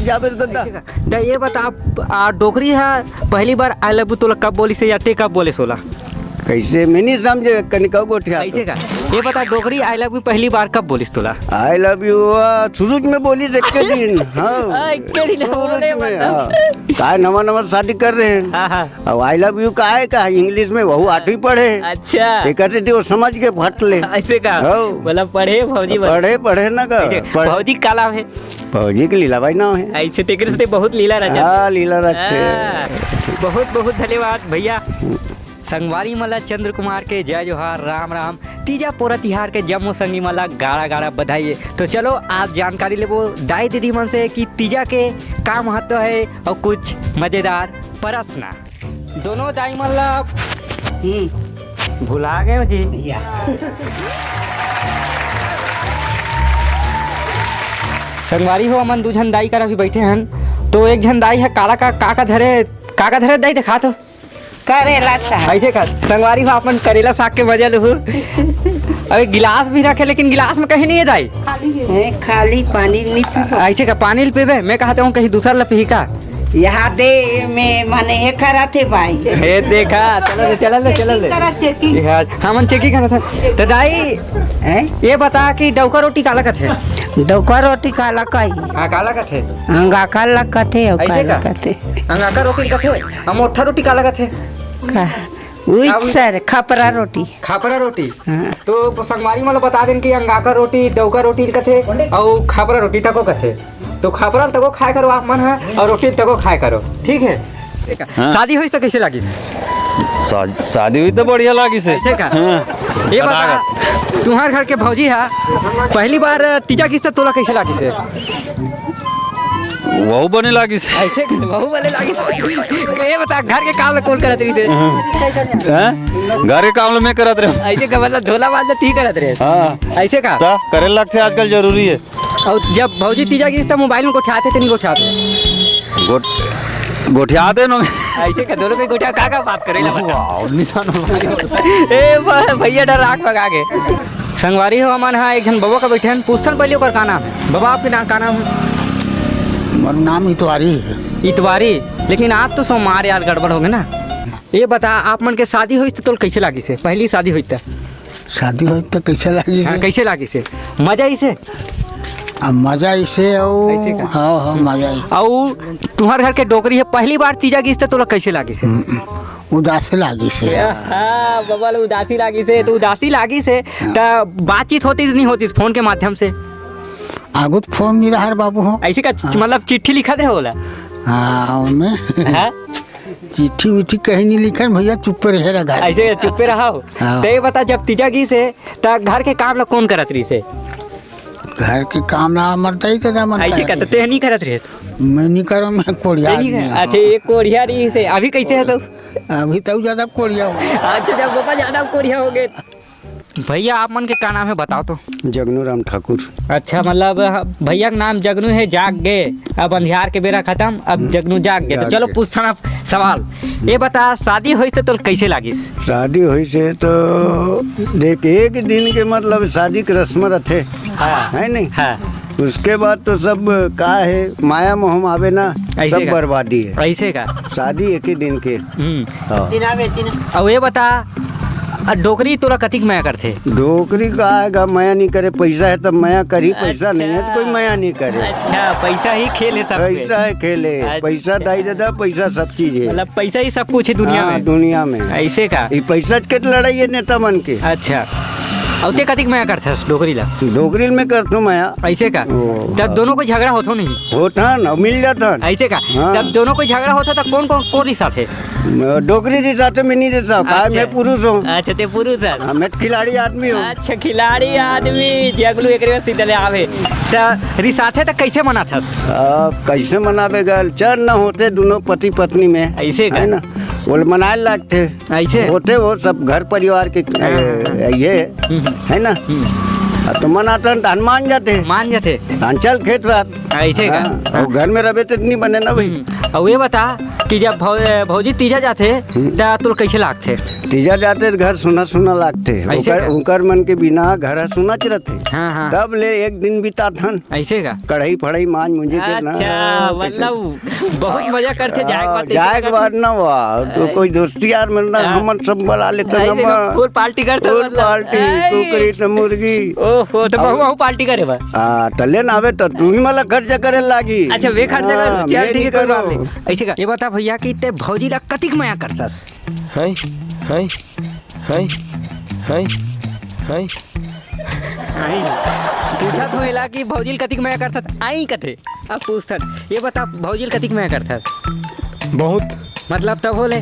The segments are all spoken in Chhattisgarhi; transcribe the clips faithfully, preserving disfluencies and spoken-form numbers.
जाबे रे ददा। ऐसे का? त ये बता, आ, डोकरी ह पहली बार "I love you" तोला कब बोलिस हे या ते कब बोले ओला? कैसे? मैं नहीं समझे, कनिका गोठिया ऐसे तो। का? ये बता, डोकरी "I love you" पहली बार कब बोलिस तोला? "I love you" आ, शुरू में बोलिस एक के दिन। हाँ। हाँ, एक के दिन शुरू बोले में, मतलब। हाँ। काय नवा नवा शादी कर रहे हैं। हाँ, हाँ। अब "I love you" का है का English में, वहू आठवीं पढ़े। अच्छा। एक आते थे, वो समझ के फट ले। ऐसे का? हाँ। बोला, "पढ़े भौजी, बोला।" पढ़े, पढ़े ना का? ऐसे, पढ़े। भौजी का नाम है? भौजी के लीला बाई नाम है। ऐसे तेकरे से बहुत लीला रचत। हाँ, लीला रचत। हाँ, बहुत बहुत धन्यवाद भैया। संगवारी मन ला चंद्र कुमार के जय जोहार, राम राम। तीजा पोरा तिहार के जम्मो संगी मन ला गाड़ा गाड़ा बधाई। तो चलो, आज जानकारी लेबो दाई दीदी मन से कि तीजा के का महत्व है और कुछ मजेदार प्रश्न। दोनों दाई मन ला हम्म। भुला गए हो जी। या। संगवारी हो, हमन दू झन दाई करा भी बैठे हन, तो एक झन दाई है काला का, का का धरे, का का धरे दाई, देखा तो। करेला साग। ऐसे का? संगवारी हो, अपन करेला साग के मजा लूहू। अबे गिलास भी रखे, लेकिन गिलास में कहीं नहीं है दाई। ए, खाली पानी नहीं पीबो। ऐसे का? पानी ल पीबे? मैं कहते हूँ कहीं दूसर ल पीही का? यहाँ दे में माने हे करत हे भाई। हे देखा, चलो ले, चलो ले, चलो ले। Checking करा, checking। ये आज हमन checking करत हन। तो दाई, हैं? ये बता कि डौका रोटी काला कथे? डौका रोटी काला कही? हाँ, काला कथे? अंगाका ला कथे, और ऐसे काला का? कथे। अंगाका रोटी कथे? हम मोटा रोटी काला कथे? का? उइच अब सर, खपरा रोटी। खपरा रोटी? हाँ। तो संगवारी मन ल बता देन कि अंगाका रोटी, डौका रोटी कथे, अउ खपरा रोटी तको कथे। तो खपरा ल तको खाए करो आप मन ह, अउ रोटी ल तको खाए करो, ठीक है? हाँ। शादी होइस त कैसे लागिस? शा-, शादी हुई तो बढ़िया लागिस हे। ऐसे का? हाँ। ये बता, बता। तुम्हार घर के भौजी हा, पहली बार तीजा गिस त तोला कैसे लागिस हे? वहू बने लागिस। ऐसे का? वहू बने लागिस। ये बता, घर के काम ल कौन करत रहिस हे? हाँ? घर के काम ल मैं करत रहे। ऐसे का मतलब, ढोला बाज ल ती करत रहे? हाँ। ऐसे का? त करे लगथे, आजकल जरूरी है। अउ जब भौजी तीजा गिस त मोबाइल में गोठियाथे ते नहीं गोठियाथे? गोठ-, गोठियाथे न। ऐसे का? दोनों के गोठिया, का का बात करे ला बता? वाह, निशान हो। ए, ब-, भैया डर आँख भगा के। संगवारी हो, हमन हा एक झन बबा का बैठे हन, पूछथन पहले ओकर का नाम है। बबा, आपके नाम, का नाम है? मोर नाम इतवारी है। इतवारी? लेकिन आप तो सोमवार यार, गड़बड़ होगे ना। ये बता, आप मन के शादी होइस त तोल कैसे लागिस हे? पहली शादी होइस त? शादी होइस त कैसे लागिस हाँ, हे? कैसे लागिस हे? मजा आइस हे? अब मजा आइस हे, अउ ऐसे का? हाँ, हाँ, मजा आइस हे। अउ तुम्हार घर के डोकरी है, पहली बार तीजा गिस त तोला कैसे लागिस हे? हम्म, उदासी लागिस हे। हाँ, बबा ल उदासी लागिस हे, तो उदासी लागिस हे, त बातचीत होतिस नहीं होतिस फोन के माध्यम से? आगू त फोन नहीं रहा रे बाबू हो। ऐसे का? हाँ। मतलब चिट्ठी लिखत रहे ओला? हाँ, ओमे। हाँ? चिट्ठी विट्ठी कहीं नहीं लिखन भैया, चुप्पे रहे रहा घर। ऐसे चुप्पे रहा हो? हाँ। तो ये बता, जब तीजा गिस हे, त घर के काम ला कौन करत रहिस हे? घर के काम ला मरता ही था, मन ऐसे करत का? तो रहिस। ते नहीं करत रहे? मैं नहीं करो, मैं कोढ़िया ते नहीं आदमी कर-, हूँ। अच्छा, ये कोढ़िया रहिस हे। अभी कैसे है तो? अभी तो ज्यादा कोढ़िया हो। अच्छा, जब बाबा ज्यादा कोढ़िया हो गए। भैया, आप मन के का नाम है, बताओ तो। जगनू राम ठाकुर। अच्छा, मतलब, ह-, भैया के नाम जगनू है, जाग गे, अब अंधियार के बेरा खत्म, अब हम्म। जगनू जाग गे। तो जाग चलो, गे। पूछथन अब सवाल। ये बता, शादी होइस त तोल कैसे लागिस? शादी होइस हे तो देख, एक दिन के मतलब शादी के रस्म रथे, हाँ। है नहीं? हाँ। उसके बाद तो सब का है, माया मोह में आवे ना, ऐसे सब का? बर्बादी है। ऐसे का? शादी एक ही दिन के। हम्म। हाँ। दिन आवे, दिन। अब ये बता, आ, डोकरी तोला कतिक मया करथे? डोकरी का आएगा, मया नहीं करे, पैसा है तब मया करी, पैसा नहीं है तो कोई अच्छा। मया नहीं करे। अच्छा, पैसा ही खेल है सब पे। पैसा है खेल है, अच्छा। पैसा दाई दादा, पैसा सब चीज है। मतलब पैसा ही सब कुछ है दुनिया हाँ, में। दुनिया में। ऐसे का? ये पैसा के लड़ाई है नेता मन के। अच्छा, अउ ते कतिक मया करथस डोकरी ला? डोकरी में करथों मया। ऐसे का? ओ, तब हाँ। दोनों कोई झगड़ा होथो नहीं? होथन, अउ मिल जाथन। ऐसे का? हाँ। तब दोनों कोई झगड़ा होथे त कौन, कौन, कौन रिसाथे? डोकरी रिसाथे, मैं नहीं रिसाहूँ, काहे अच्छा। मैं पुरुष हूँ। अच्छा, ते पुरुष है। हाँ, मैं खिलाड़ी आदमी हूँ। अच्छा, खिलाड़ी आदमी, जगलू एकरे सीधे ले आवे। त रिसाथे त कैसे मनाथस? अब कैसे मनाबे गा, चैन न होथे दोनों पति पत्नी में, ऐसे का? है ना? बोले मनाए लगथे। ऐसे? होथे वो सब घर परिवार के, हाँ, हाँ, हाँ। ये, हम्म। है ना? हम्म। अब तो मन आता है, धान मान जाते हैं। मान जाते। धान चल खेत बार। ऐसे का? हाँ, हाँ। और घर में रहे तो नहीं बने ना भाई। हम्म। और ये बता कि जब भौ-, भौजी तीजा जाते, हम्म। त तोला कैसे लागते? तीजा जाते तो घर सुना सुना लागते। ऐसे ओकर, का? ओकर मन के बिना घर सुना च रहते। हाँ, हाँ। तब ले एक दिन बिताथन। ऐसे का? कढ़ाई फड़ाई मांज मुंजे के ना। अच्छा, हाँ, कैसे? मतलब बहुत मजा करते जाए के हाँ, बाद, जाए के बाद ना वाह, तो ऐ- कोई दोस्ती यार मिलना, हाँ। हमन सब बुला लेते ना ऐसे वाह। Full party करते full मतलब। Party, ऐ- कुकरी तो मुर्गी। ओहो, तो और बहु, बहु party करे बा। हाँ, त ले ना आवे तो तू ही मला खर्चा करे लागी। अच्छा, वे खर्चा कर, हाँ, चल मैं ठीक नहीं है, कोई बात करो। नहीं। ऐसे का, ये बता भैया कि ते भौजी ला कतिक मया करतस? हैं, हैं, हैं, हैं, हैं। आई। पूछत हो एला कि भौजी ल कतिक मया करथस, आई कथे। अब पूछथन, ये बता, भौजी ल कतिक मया करथस? बहुत। मतलब तब होले?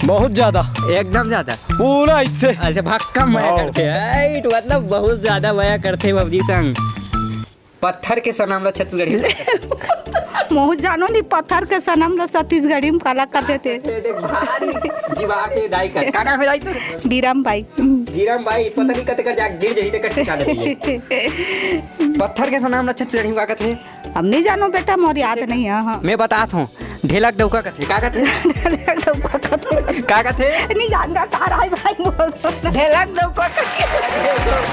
बहुत ज्यादा। एकदम ज्यादा? पूरा ऐसे। ऐसे भक्कम मया हाँ। करथे। ऐट, मतलब बहुत ज्यादा मया करथे भौजी संग। पत्थर के सनम ला छत्तीसगढ़ी में। महूं जानों नहीं, पत्थर के सनम ला छत्तीसगढ़ी में काला कथे ते। देख, भारी दिमाग के दाई का। का नाम है दाई तोर? बीरम बाई। बीरम बाई, पता नहीं कते कर जा गिर जाही, ते कट के काले रहिए। पत्थर के सनम ला छत्तीसगढ़ी में का कथे? अब नहीं जानों बेटा, मोर याद नहीं है, हाँ। मैं बतात हूँ, ढेलक डौका कथे। का कथे? ढेलक डौका कथे। का कथे? नहीं जानगा, का रहा है भाई, बोल दो। ढेलक डौका कथे।